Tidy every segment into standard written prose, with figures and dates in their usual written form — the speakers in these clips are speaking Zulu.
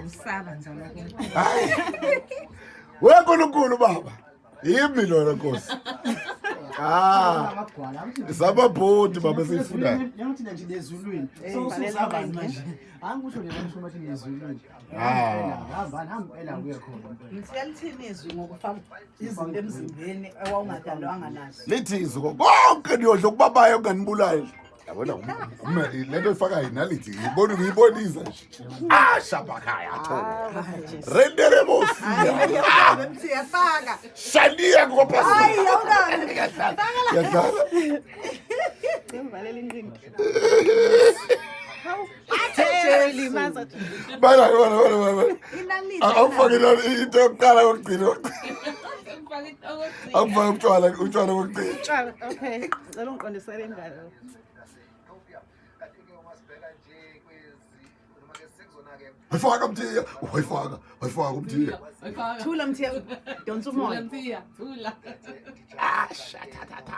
Ngiyakusaba njalo. Hayi. WeNkulunkulu baba. Yimi lona Nkosi. Ah. Sababhodi baba esiyifundayo. Njengothina nje nezulwini. So usuzabani manje? Angikusho nje ngisho manje nezulwini. Ah. Hamba hamba ela kuye khona. Ngithe izwi ngokufaka izinto emzimbeni ewawungadalwanga nazo. Lithi izwi konke niyodla okubabayo okunganibulali. Yabona le nto ifaka yinalithi ngiyibona ngiyibonisa nje. Ah shabakaya thola. Rendere bosia. Siyafaka. Shania ngoba. Hayi awunani. Yadlala. Ngivalela inqindi. Limaza. Bala bala bala bala. Inaliti. Awufake into yokuqala yokugcina. Awufake utshwala utshwala bokugcina. Tshwala, okay. Ngicela ungiqondisele ingalo. Wayifaka mthiya, wayifaka, wayifaka umthiya. Thula Mthiya. Donsa umoya. Mthiya, thula. Ah, shathathatha.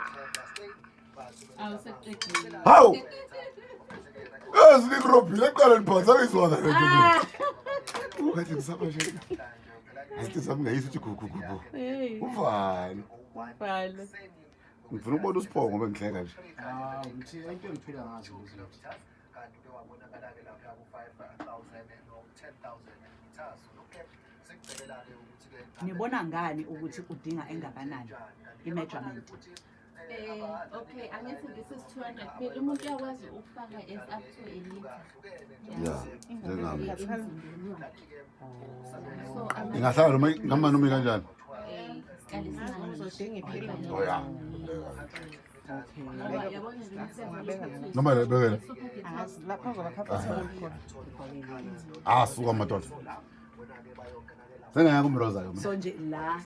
Awuseqedile. Hawu. Ezikrobhile eqala niphatha izwana le nto. Ukathi ngisaba nje. Asithi sami ngayisa ukuthi gugu gugu. Hey, Uvalo. bhala. Ngifuna ukubona uSipho ngoba ngihleka nje. Ah, ngithi into engiphila ngazo lezi. Nibona ngani ukuthi udinga engakanani i-measurement? Okay, angithi this is 200 ml. Umuntu uyakwazi ukufaka as up to a liter. Yeah, njengami. Emzimbeni wakhe. So Ingahlala noma ngama noma kanjani. isikali esincane. Uzodinga iphilisi. Oh ya. Ngoba yabona nje ukuthi Noma le bekele. super detox. Angazi lapha uzoba comfortable khona. Ah, suka madoda. Sengaya kumroza ke. So nje la